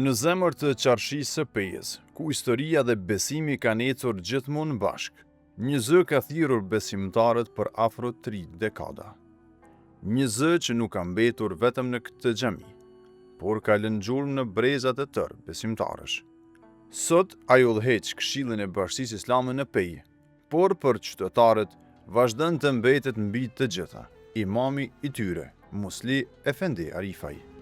Në zemër të Çarshisë së Pejës, ku historia dhe besimi kanë ecur gjithmonë bashkë, një zë ka thirrur besimtarët për afro tri dekada. Një zë që nuk ka mbetur vetëm në këtë xhami, por ka lënë gjurmë në breza të tërë besimtarësh. Sot ai udhëheq Këshillin e Bashkësisë Islame në Pejë, Por për qytetarët, vazhdon të mbetet mbi të gjitha, imami i tyre, Musli Efendi Arifaj.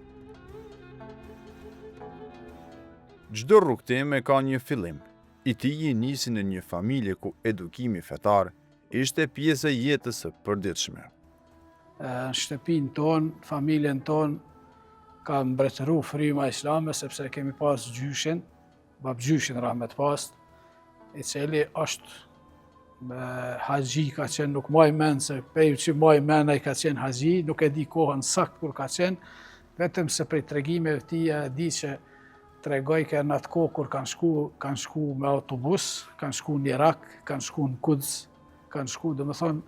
Çdo rrugëtim e ka një fillim. I tiji nisi në një familje ku edukimi fetar ishte pjesë e jetës së përditshme. Në shtëpinë tonë, familjen tonë, ka mbretëru fryma islame, sepse kemi pas gjyshin, Babgjyshin rahmet pastë, i cili është me haxhi ka qenë, nuk maj men se pej që maj men ai ka qenë haxhi, nuk e di kohën sakt kur ka qenë, vetëm se prej tregimeve të tija e di që tregojke në atë kohë kur kanë shku, kanë shku me autobus, kanë shku në Irak, kanë shku në Kuds, kanë shku, domethonë,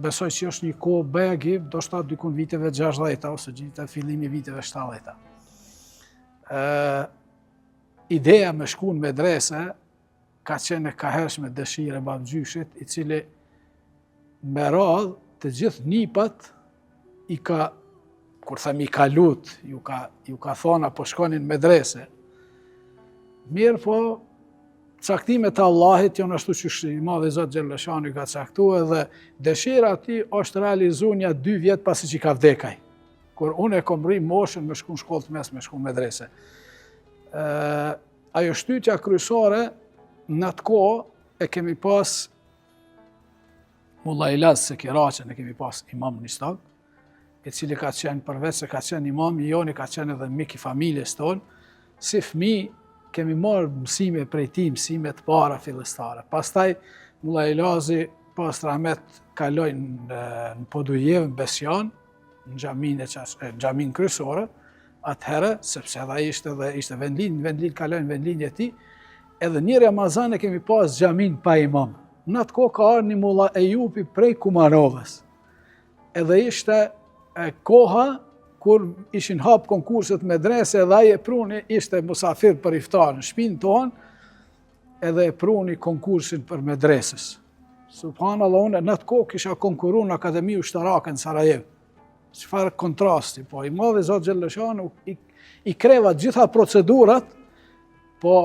besoj që është një kohë bajagi, ndoshta dikun viteve 60-ta, ose gjithë fillimi viteve 70-ta. Ideja me shku në medrese ka qenë e kahershme dëshirë e babgjyshit, i cili me radhë të gjithë nipat i ka, kur them i ka lut, ju ka, ju ka thonë a po shkoni në medrese. Mirëpo, caktimet e Allahit janë ashtu qysh i madhi Zot xhelleshanuhu i ka caktu edhe dëshira e tij është realizu nja dy vjet pasi që ka vdek ai. Kur unë e kom mrri moshën me shku në shkollë të mesme, me shku në medrese. Ajo shtytja kryesore në atë kohë e kemi pas Mulla Ilaz Sekiraqën e kemi pas imam në Istog, i cili ka qenë përveç se ka qenë imam i joni, ka qenë edhe mik i familjes tonë, si fmi kemi marrë mësime prej tij, mësime të para fillestare. Pastaj Mulla Ilazi pastë rahmet kaloi në, në Podujevë, në Besianë, në xhaminë e qas, në xhaminë kryesore, atëherë, sepse edhe ai ishte dhe ishte vendlind, vendlind kaloi në vendlindje e tij, edhe një Ramazan e kemi pas xhaminë pa imam. Në atë kohë ka ardhur një mulla Ejupi prej Kumanovës. Edhe ishte e koha kur ishin hap konkurset medrese edhe ai e pruni ishte musafir për iftar në shpinë tonë, edhe e pruni konkursin për medresës. Subhanallah, unë në atë kohë kisha konkuru në Akademi Ushtarake në Sarajevë. Çfarë kontrasti, po i madhi Zot xhelleshanuhu, i, i kreva gjitha procedurat, po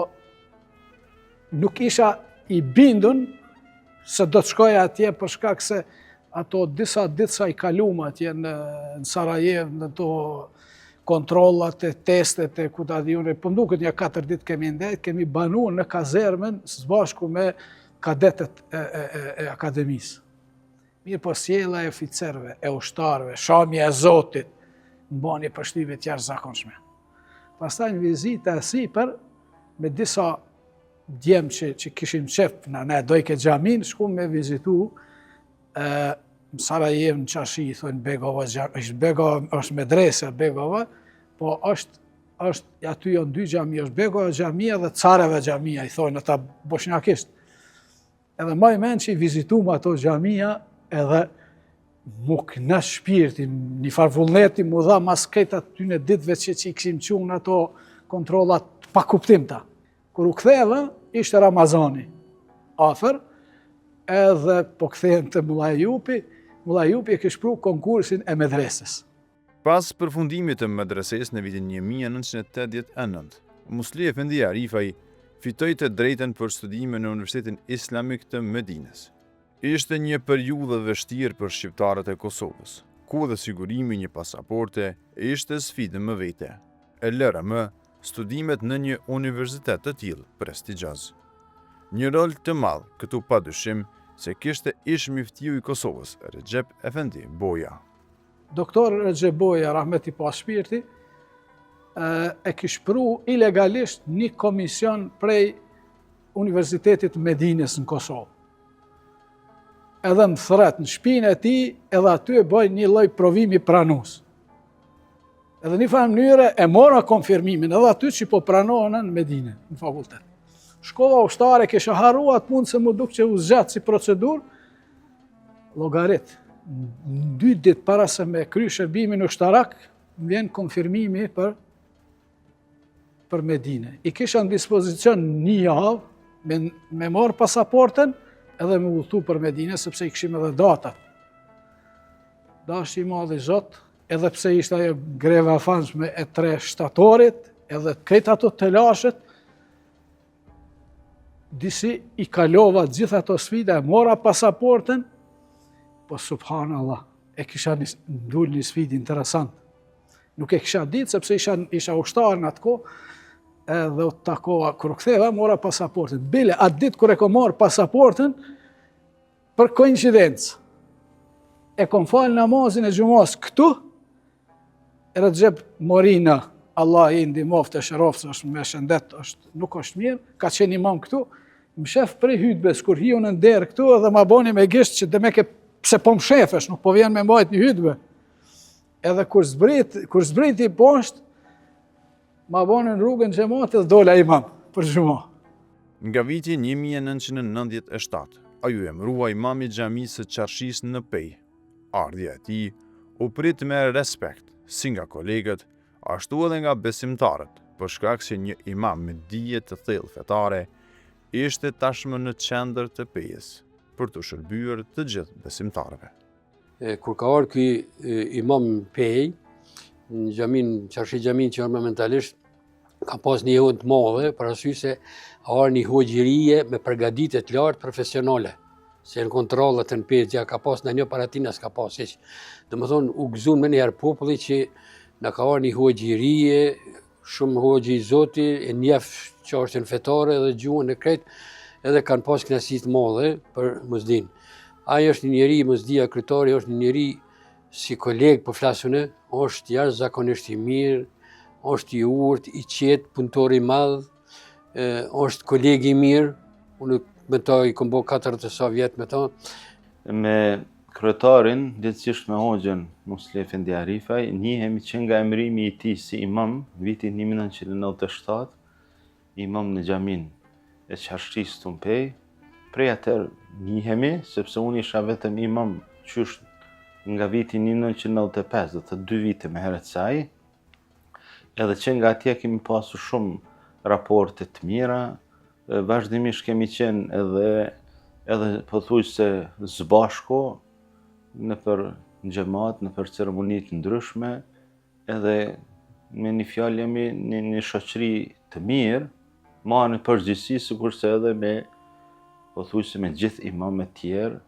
nuk isha i bindun se do të shkoja atje për shkak se ato disa ditë sa i kalum atje në, në Sarajevë, në to kontrollat e testet e ku ta di unë, po m'duket nja 4 ditë kemi ndejt, kemi banu në kazermën së bashku me kadetët e, e, e, e akademisë. Mirëpo sjellja e oficerëve, e ushtarëve, shamja e Zotit, më bani përshtypje të jashtëzakonshme. Pastaj në vizita e sipër, me disa djem që, që kishim qef, na ne dojke xhaminë, shkum me vizitu, e, në Sarajevë në çarshi, i thonë Begova, është Begova, është medrese Begova, po është, është, aty janë dy xhami, është Begova xhamia dhe Careva xhamia, i thonë ata boshnjakisht. Edhe maj men që i vizitum ato xhamia, edhe m'u knaq shpirti, një farë vullneti m'u dha mas krejt atyne ditëve që, që i kishim çu në ato kontrollat pakuptimta. Kur u ktheva, ishte Ramazani, afër, edhe po kthehem te Mulla Ejupi, Mulla Ejupi e kish pru konkursin e medresës. Pas përfundimit të medresesë në vitin 1989, Musli Efendi Arifaj fitoi të drejtën për studime në Universitetin Islamik të Medinës. Ishte një periudhë e vështirë për shqiptarët e Kosovës, ku dhe sigurimi i një pasaporte ishte sfidë më vete. E lëre më studimet në një universitet të tillë prestigjioz. Një rol të madh këtu pa dyshim se kishte ish-myftiu i Kosovës, Rexhep Efendi Boja. Doktor Rexhep Boja, rahmet i pastë shpirti, e kish pru ilegalisht një komision prej Universitetit të Medinës në Kosovë. Edhe më thërret në shpinë e tij, edhe aty e bëj një lloj provimi pranus. Edhe një farë mënyre e mora konfirmimin edhe aty që po pranohna në Medine, në fakultet. Shkova ushtar e kisha harru atë punë se m'u duk që u zgjatë si procedurë, llogarit. Në dy ditë para se me kry shërbimin ushtarak, më vjen konfirmimi për. për Medine. I kisha në dispozicion një javë me, me marrë pasaportën edhe me udhëtu për Medine, sepse i kishim edhe datat. Dashti i madhi Zot, edhe pse ishte ajo greva e famshme e 3 shtatorit, edhe krejt ato telashet, disi i kalova gjithë ato sfida, e mora pasaportën, po subhanallah, e kisha një, dul një sfidë interesant. Nuk e kisha ditë, sepse isha, isha ushtar në atë kohë, edhe u takova, kur u ktheva, mora pasaportën. Bile, atë ditë kur e kom marrë pasaportën, për koincidencë, e kom falë namazin e xhumasë këtu, Rexhep Morina, Allah i ndihmoftë e shëroftë, se është me shëndet, është, nuk është mirë, ka qenë imam këtu, më shef prej hytbes, kur hi unë në derë këtu, edhe ma boni me gisht që demek e pse po më shefesh, nuk po vjen me mbajt një hytbe. Edhe kur zbrit, kur zbriti poshtë, ma bonën rrugën xhematit dhe dola imam për xhuma. Nga viti 1997, ai u emërua imam i xhamisë së Çarshisë në Pejë. Ardhja e tij u prit me respekt, si nga kolegët, ashtu edhe nga besimtarët, për shkak se një imam me dije të thellë fetare ishte tashmë në qendër të Pejës, për t'u shërbyer të gjithë besimtarëve. Kur ka ardhur ky imam në Pejë, në xhaminë, çarshi xhaminë që është momentalisht, ka pas një jehonë të madhe, për arsye se ardhë një hoxhë i ri me përgatitje të lartë profesionale, se në kontrollet në Pejë, ja ka pas në një para tina s'ka pas hiç. Domethonë, u gëzun menjëherë populli që na ka ardhë një hoxhë i ri, shumë hoxhë i zoti, e njef çështjen fetare dhe gjuhën e krejt, edhe kanë pas kënaqësi të madhe për Muslinë. Ai është një njeri, Muslia kryetari është një njeri si koleg po flas unë, është jashtëzakonisht i mirë, është i urtë, i qetë, punëtor i madh, është koleg i mirë, unë me to i kom bo 40 e sa vjet me to. Me kryetarin, gjithsesi me hoxhën Musli Efendi Arifaj, njihemi që nga emërimi i tij si imam, vitin 1997, imam në xhaminë e Çarshisë këtu në Pejë. Prej atëherë njihemi, sepse unë isha vetëm imam qysh nga viti 1995, do të thotë dy vite më herët se ai. Edhe që nga atje kemi pasur shumë raporte të mira, vazhdimisht kemi qenë edhe edhe pothuajse së bashku nëpër xhemat, nëpër ceremoni të ndryshme, edhe me një fjalë jemi një, një shoqëri të mirë, ma në përgjithësi, sikurse edhe me pothuajse me gjithë imamët tjerë,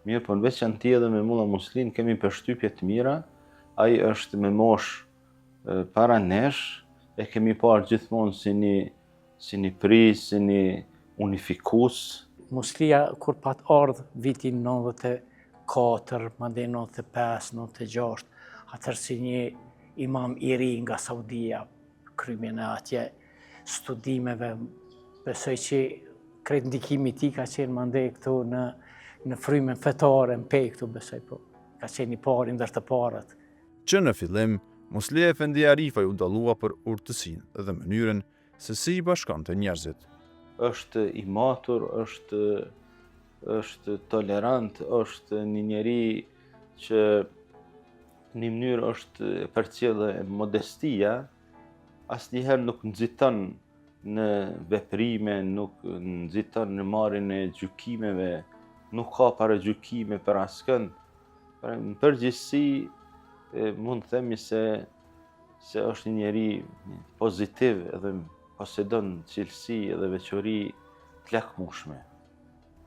mirë, po në veçanti edhe me Mulla Muslin kemi përshtypje të mira, Ai është me moshë para nesh, e kemi parë gjithmonë si një si një prijës, si një unifikues. Muslia kur pat ardhë vitin 94, mandej 95, 96, atëherë si një imam i ri nga Saudia, krymin e atje studimeve, besoj që krejt ndikimi i tij ka qenë mandej këtu në, në frymën fetare, në Pejë këtu besoj po. Ka qenë i pari ndër të parët. Që në fillim, Musli Efendi Arifaj u dallua për urtësinë dhe mënyrën se si i bashkonte njerëzit. Është i matur, është është tolerant, është një njeri që në një mënyrë është e përcjellë modestia, asnjëherë nuk nxiton në veprime, nuk nxiton në marrjen e gjykimeve, nuk ka paragjykime për askënd. Pra, në përgjithësi mund të themi se se është një njeri pozitiv edhe posedon cilësi edhe veçori të lakmushme.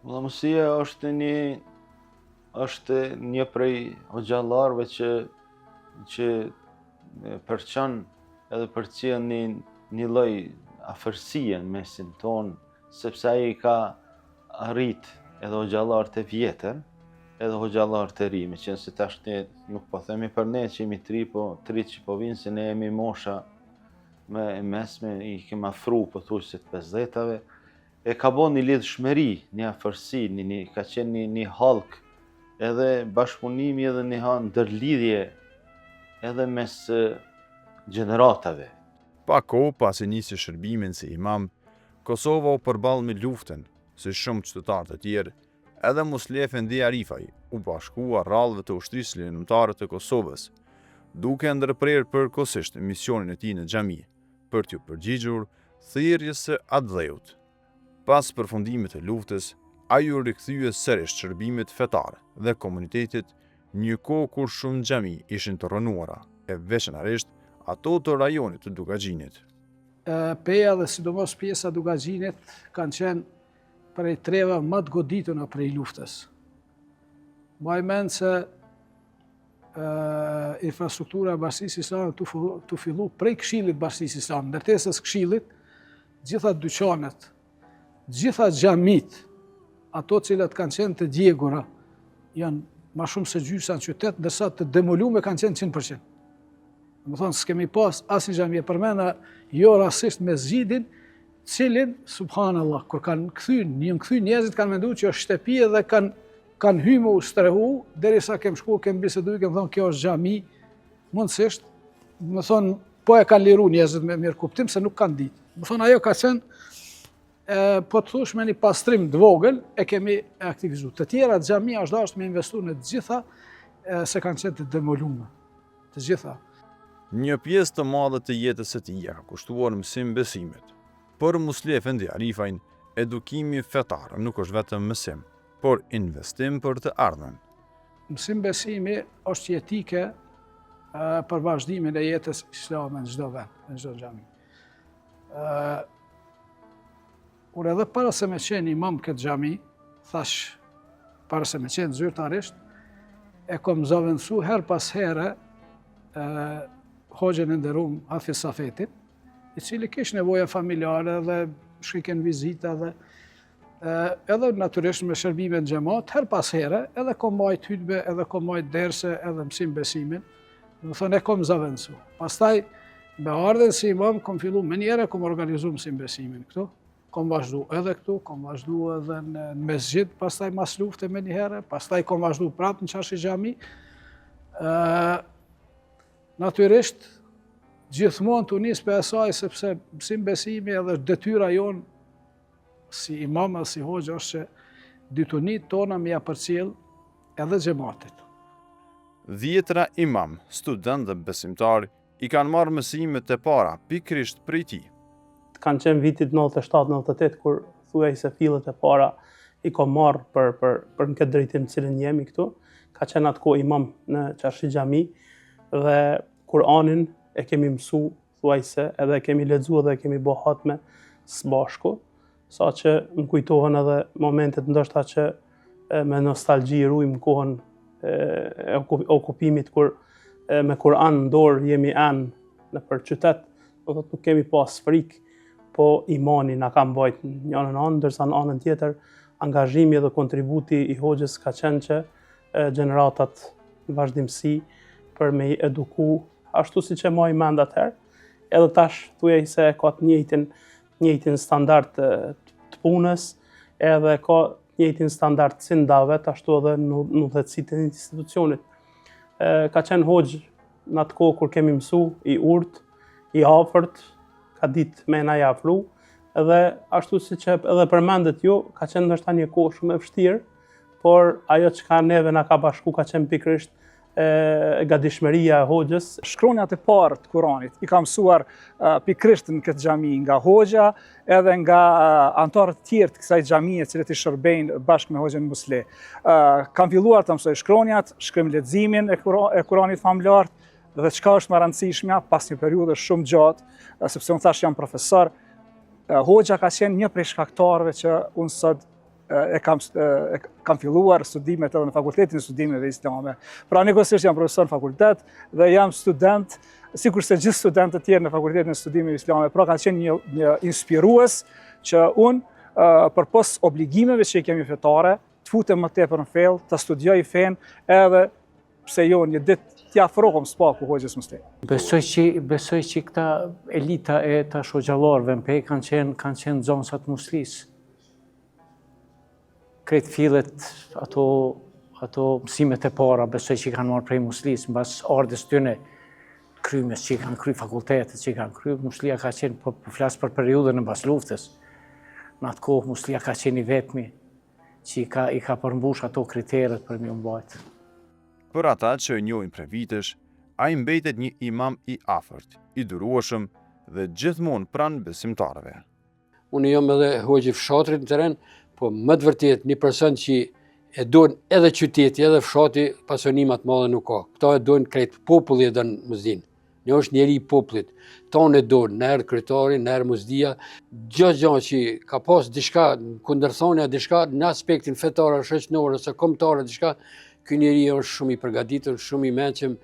Mulla Muslia është një është një prej hoxhallarëve që që përçon edhe përcjell një, një lloj afërsie në mesin tonë, sepse ai ka arrit edhe hoxhallarët e vjetër, edhe hoxhallarët e ri, meqenëse tash ne nuk po themi për ne që jemi t'ri, po t'ri që po vinë se ne jemi mosha më e mesme, i kemi afru pothuajse të 50-tave, e ka bo një lidhshmëri, një afërsi, një, një, ka qenë një, një hallkë, edhe bashkëpunimi edhe një ha ndërlidhje edhe mes gjeneratave. Pak kohë pasi nisi shërbimin si imam, Kosova u përball me luftën, si shumë qytetarë të tjerë, edhe Musli Efendi Arifaj u bashkua radhëve të Ushtrisë Çlirimtare të Kosovës, duke ndërprerë përkohësisht misionin e tij në xhami. për t'iu përgjigjur thirrjes së atdheut. Pas përfundimit të luftës, ai iu rikthye sërish shërbimit fetar dhe komunitetit një kohë kur shumë xhami ishin të rrënuara, e veçanërisht ato të rajonit të Dukagjinit. Peja dhe sidomos pjesa e Dukagjinit kanë qenë prej trevave më të godituna prej luftës. Maj mend se infrastruktura e Bashkësisë Islame tu fillu prej Këshillit Bashkësisë Islame, ndërtesës Këshillit, gjitha dyqanet, gjitha xhamit, ato cilat kanë qenë të djegura, janë ma shumë se gjysa në qytet, ndërsa të demolume kanë qenë 100%. Domethonë, s'kemi pas asnjë xhami e përmena, jo rastësisht mesxhidin, cilin, subhanallah, kur kanë kthy, janë kthy njerëzit kanë mendu që është shtëpi edhe kanë kanë hy me u strehu, derisa kem shku, kem bisedu, kem thonë, kjo është xhami, mundësisht, domethonë, po e kanë liru njerëzit me mirëkuptim, se nuk kanë ditë. Domethonë, ajo ka qenë, e, po të thush me një pastrim të vogël, e kemi aktivizu. Të tjera xhami është dashtë me investu në të gjitha, e, se kanë qenë të demolume. Të gjitha. Një pjesë të madhe të jetës së tij ia ka kushtuar mësim-besimit. Për Musli Efendi Arifajn, edukimi fetar nuk është vetëm mësim, por investim për të ardhmen. Mësim-besimi është jetike për vazhdimin e jetës islame në çdo vend, në çdo xhami. Unë edhe para se me qenë imam këtë xhami, thash, para se me qenë zyrtarisht, e kom zavendësu herë pas here hoxhën e nderum Hafiz Safetin, i cili kish nevoja familjare dhe shkojke n'vizita dhe edhe natyrisht me shërbime në xhemat, herë pas here, edhe kom majt hytbe, edhe kom majt derse, edhe mësim besimin, domethonë e kom zavendësu. Pastaj, me ardhjen si imam, kom fillu menjëherë, kom organizu mësim besimin këtu, kom vazhdu edhe këtu, kom vazhdu edhe në mesxhid, pastaj mas lufte menjëherë, pastaj kom vazhdu prapë në Çarshi Xhami. Natyrisht, gjithmonë tu nisë prej asaj, sepse mësim besimi edhe detyra jonë si imam edhe si hoxhë është që ditunitë tona me ia përcjell edhe xhematit. Dhjetëra imamë, studentë dhe besimtarë i kanë marrë mësimet e para pikërisht prej tij. Kanë qenë vitit 97-98 kur thuajse fillet e para i kom marrë për, për, për në këtë drejtim të cilin jemi këtu. Ka qenë atë kohë imam në Çarshi Xhami dhe Kur'anin e kemi mësu thuajse edhe e kemi lexu edhe e kemi bo hatme së bashku, saqë më kujtohen edhe momentet ndoshta që me nostalgji rujmë në kohën e okupimit kur me Kur'an në dorë jemi enë nëpër qytet, do thotë nuk kemi pas frikë, po imani na ka mbajt në njënën anë, ndërsa në anën tjetër angazhimi dhe kontributi i hoxhës ka qenë që gjeneratat në vazhdimësi për me i eduku ashtu siç e maj mend atëherë, edhe tash thuajse ka të njëjtin, njëjtin standard të, të punës, edhe ka të njëjtin standard si në davet, ashtu edhe në, në udhëheqësi të institucionit. E, ka qenë hoxhë në atë kohë kur kemi mësu, i urtë, i afërt, ka ditë me na i afru, edhe ashtu siç edhe përmendët ju, ka qenë ndoshta një kohë shumë e vështirë, por ajo çka neve na ka bashku ka qenë pikërisht e gatishmëria e hoxhës. Shkronjat e parë të Kuranit i kam mësuar pikërisht në këtë xhami nga hoxha edhe nga anëtarët tjerë të kësaj xhamie të cilët i shërbejnë bashkë me hoxhën Musli. Kam filluar të mësoj shkronjat, shkrim leximin e Kuranit famëlartë dhe çka është më e rëndësishmja pas një periudhe shumë gjatë, sepse unë thash jam profesor, hoxha ka qenë një prej shkaktarëve që unë sot e kam e kam filluar studimet edhe në Fakultetin e Studimeve Islame. Pra njëkohësisht jam profesor në fakultet dhe jam student, sikurse gjithë studentët tjerë në Fakultetin e Studimeve Islame. Pra ka qenë një një inspirues që unë përpos obligimeve që i kemi fetare, të futem më tepër në fe, të studioj fenë edhe pse jo një ditë t'i afrohem së paku hoxhës Musli. Besoj që besoj që këta elita e tash hoxhallarëve në Pejë kanë qenë kanë qenë nxënësa të Muslisë. Krejt fillet ato ato mësimet e para besoj që i kanë marrë prej Muslisë mbas ardhjes tyne krymjes që i kanë kry fakultetet që i kanë kry, Muslia ka qenë, po, po flas për periudhën e mbas luftës. Në atë kohë Muslia ka qenë i vetmi që i ka, i ka përmbush ato kriteret për me u mbajt. Për ata që e njohin prej vitesh, ai mbetet një imam i afërt, i durueshëm dhe gjithmonë pranë besimtarëve. Unë jam edhe hoxhë i fshatrit në terren, po me të vërtetë një person që e don edhe qyteti edhe fshati pasoni ma të madhe nuk ka. Këta e dojnë krejt populli e don Muslinë. Një është njeri i popullit. Tonë e donë, na erdh kryetari, na erdh Muslia, çdo gjo që ka pas diçka kundërthonja, diçka në aspektin fetar, shoqënor ose kombëtar, diçka, ky njeri është shumë i përgatitur, shumë i mençëm,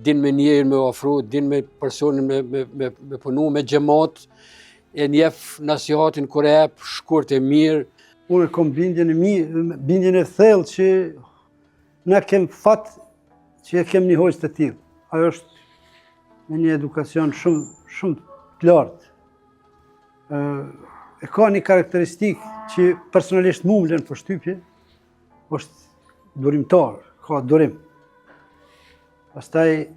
din me njerin me afru, din me personin me, me, me, me punu, me xhemat, e njef nasihatin kur e jep, shkurt e mirë. Unë kom bindjen e mi, bindjen e thellë që na kem fat që e kem një hoxhë të tillë. Ai është me një edukacion shumë, shumë të lartë. E ka një karakteristikë që personalisht mu më lën përshtypje, është durimtar, ka durim. Pastaj e,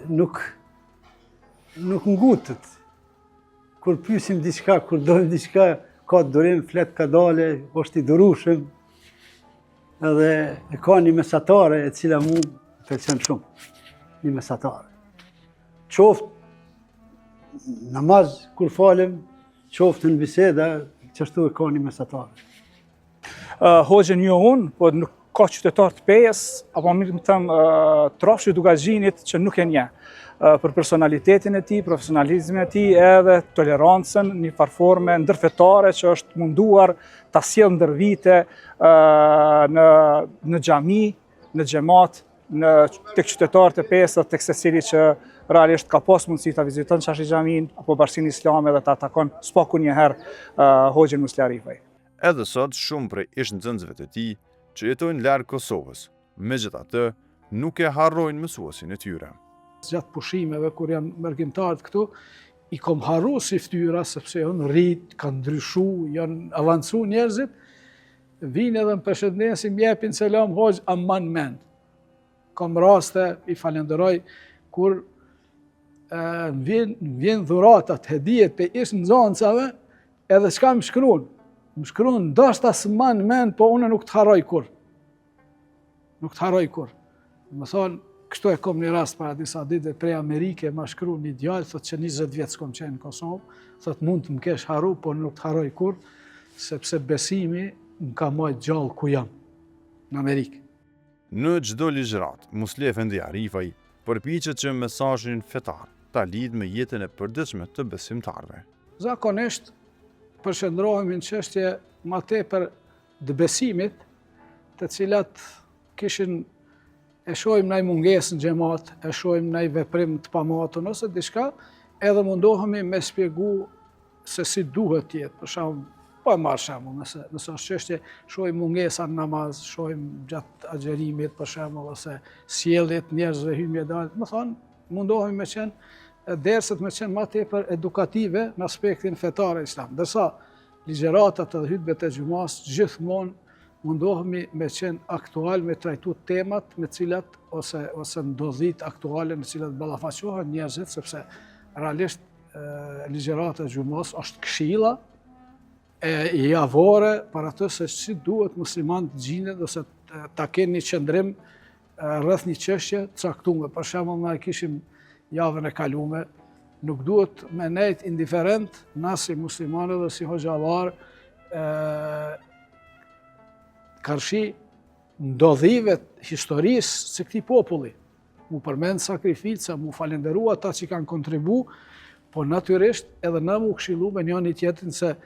nuk nuk ngutet. Kur pyesim diçka, kur dojmë diçka, ka durim, flet kadale, është i durushëm. Edhe e ka një mesatare e cila mu pëlqen shumë. Një mesatare. Qoftë namaz kur falem, qoftë në biseda, qashtu e ka një mesatare. Hoxhën jo unë, po nuk ka qytetar të Pejës, apo mirë me them t'Rrafshit Dukagjinit që nuk e njeh për personalitetin e tij, profesionalizmin e tij, edhe tolerancën një farë forme ndërfetare që është munduar ta sjellë ndër vite në, në xhami, në xhemat, në tek qytetarët e Pejës dhe tek secili që realisht ka pas mundësi ta viziton Çarshi Xhaminë apo Bashkësinë Islame dhe ta takon s'paku një herë uh, Hoxhën Musli Arifaj. Edhe sot shumë prej ish-nxënësve të tij që jetojnë larg Kosovës, megjithatë nuk e harrojnë mësuesin e tyre. Gjatë pushimeve kur janë mërgimtarët këtu, i kom harru si ftyra sepse janë rrit, kanë ndryshu, janë avancu njerëzit, Vijnë edhe më përshëndesin, më jepin selam, hoxhë, a man mend. Kom raste, i falenderoj, kur më vjen, më vjen dhuratat, hedijet prej ish nxënësave, edhe çka më shkruan? Më shkruan, ndoshta s'man mend, po unë nuk të harroj kurrë. Nuk të harroj kurrë. Domethonë, kështu e kom një rast para disa ditëve prej Amerike, ma shkru një djalë, thot që 20 vjet s'kom qenë në Kosovë, thot mund të më kesh harru, po nuk të harroj kurrë, sepse besimi më ka majtë gjallë ku jam, në Amerikë. Në çdo ligjëratë, Musli Efendi Arifaj përpiqet që mesazhin fetar ta lidhë me jetën e përditshme të besimtarëve. Zakonisht përqendrohemi në çështje ma tepër të besimit, të cilat kishin e shohim naj mungesë në xhemat, e shohim naj veprim të pamatun ose diçka, edhe mundohemi me spjegu se si duhet të jetë. Për shembull, po e marr shembull, nëse nëse është çështje, shohim mungesa në namaz, shohim gjatë agjërimit për shembull ose sjellje të njerëzve hymje dalje, domethonë, mundohemi me qenë derset me qenë ma tepër edukative në aspektin fetar e islam. Ndërsa ligjëratat edhe hytbet e xhumas gjithmonë mundohemi me qenë aktual, me trajtu temat me cilat ose, ose ndodhitë aktuale me cilat ballafaqohen njerëzit, sepse realisht ligjërata e xhumas është këshilla e javore për atë se si duhet muslimanët të gjindet ose ta kenë një qëndrim rreth një çështje të caktume. Për shembull, na e kishim javën e kalume, nuk duhet me nejt indiferent na si muslimanë dhe si hoxhallarë karshi ndodhive historisë së këtij populli. Mu përmend sakrifica, mu falenderu ata që kanë kontribu, po natyrisht edhe na mu këshillu me njëni tjetrin se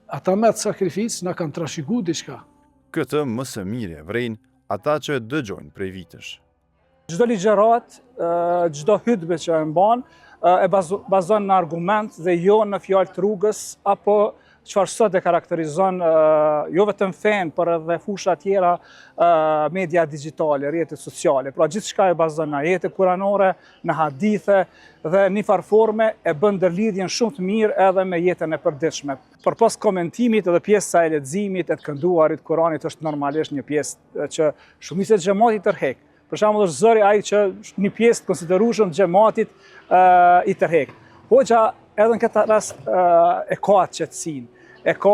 ata me atë sakrificë na kanë trashigu diçka. Këtë më së miri e vrejnë ata që e dëgjojnë prej vitesh. Çdo ligjëratë, çdo hytbe që e mban, e bazon në argument dhe jo në fjalë të rrugës apo çfarë sot e karakterizon jo vetëm fenë, por edhe fusha tjera media digjitale, rrjetet sociale. Pra gjithçka e bazon në ajete kuranore, në hadithe dhe një farë forme e bën ndërlidhjen shumë të mirë edhe me jetën e përditshme. Përpos komentimit edhe pjesa e leximit e të kënduarit Kuranit është normalisht një pjesë që shumicën e xhematit tërhek. Për shembull është zëri ai që një pjesë të konsiderueshme të xhematit i tërhek. Hoxha edhe në këtë rast e ka atë qetësinë, e ka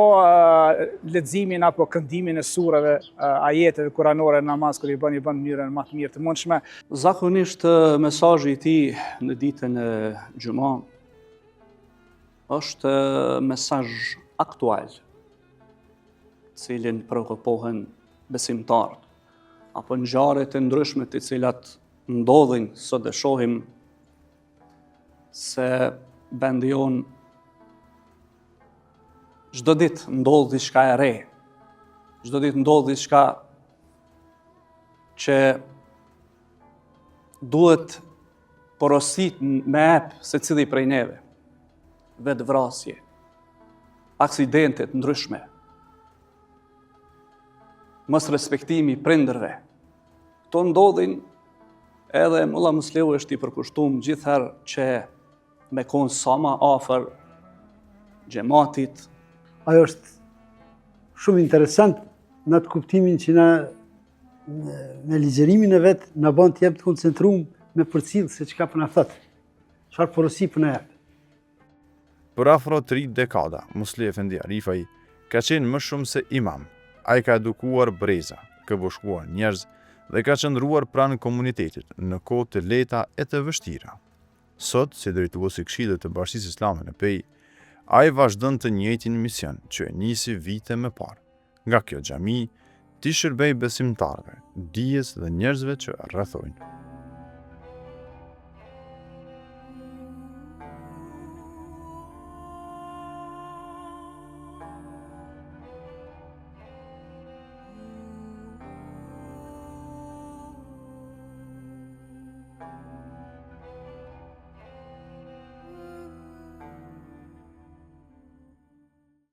leximin apo këndimin e sureve, ajeteve kuranore në namaz kur i bën i bën në mënyrën më të mirë të mundshme. Zakonisht mesazhi i tij në ditën e xhuma. Është mesazh aktual, cilin preokupohen besimtarët, apo ngjarjet e ndryshme të cilat ndodhin sot e shohim se vendi jonë çdo ditë ndodh diçka e re. Çdo ditë ndodh diçka që duhet porosit me ep secili prej neve. Vetëvrasje, aksidente të ndryshme, mosrespektimi i prindërve. Këto ndodhin edhe Mulla Musliu është i përkushtum gjithherë që me konë sa ma afër xhematit. Ajo është shumë interesant në atë kuptimin që na në ligjërimin e vet na bën të jem të koncentrum me përcjell se çka po na thot. Çfarë porosi po na jep. Për afro tri dekada, Musli Efendi Arifaj ka qenë më shumë se imam. Ai ka edukuar breza, ka bashkuar njerëz dhe ka qëndruar pranë komunitetit në kohë të lehta e të vështira. Sot, si drejtues i Këshillit të Bashkësisë Islame në Pejë, ai vazhdon të njëjtin mision që e nisi vite më parë. Nga kjo xhami, t'i shërbejë besimtarëve, dijes dhe njerëzve që e rrethojnë.